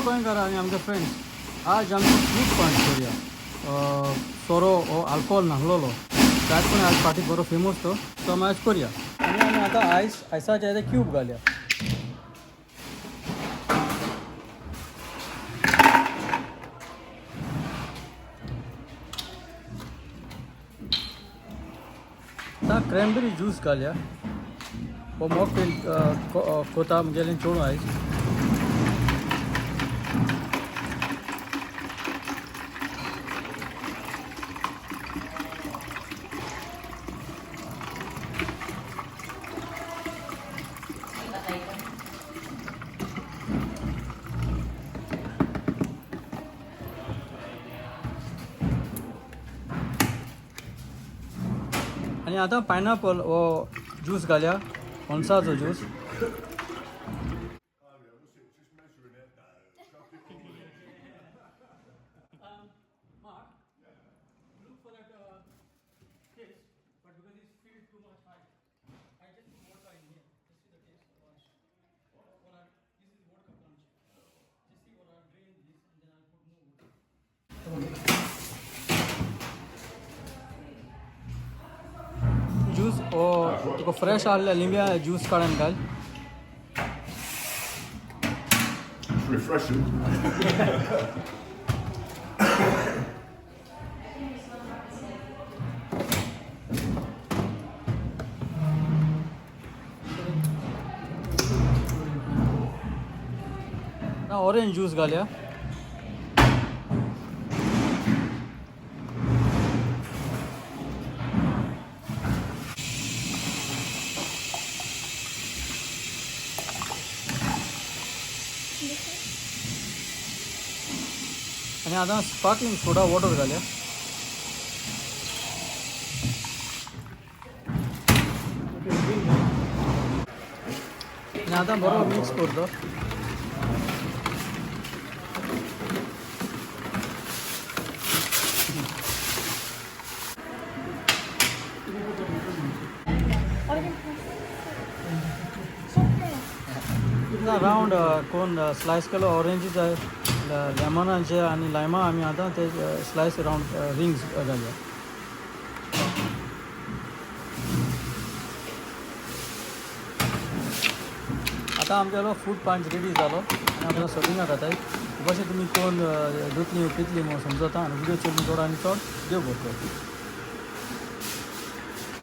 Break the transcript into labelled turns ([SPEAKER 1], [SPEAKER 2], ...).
[SPEAKER 1] Hello गोंयकार आनी आमचे फ्रेंड्स, आज आमी फ्रूट पंच करूया. सोरो हो आल्कोहोल नासलेलो त्यात पण आज फाटी बरो फेमस तो सो आमी आज करूया. आनी आमी आतां आयस आयसाचे ते क्यूब घालया. आतां क्रॅनबेरी ज्यूस घालया. हो मॉकटेल कोता म्हगेलें चेडूं आयज. आनी आतां पायनॅपल हो ज्यूस घालया, पणसाचो juice. Juice हो तुका फ्रेश आहल्या लिंब्या ज्यूस काडून घाल.
[SPEAKER 2] It's refreshing.
[SPEAKER 1] Orange juice घालया. आनी आतां स्पार्कलिंग सोडा वॉटर घालया. आनी आतां बरो मिक्स करतो. रावंड कोन स्लायस केलो ऑरेंजीच आहे, लेमनाचे आनी लायमा आमी आतां ते स्लायस रावंड रिंग्स घालया. आतां आमगेलो फ्रूट पंच रेडी जालो आनी आमकां सर्विंगाक घाताय. कशें तुमी कोण धुतली पितली म्हूण समजता. आनी व्हिडियो चोरून चड आनी चड देव बरो करूं.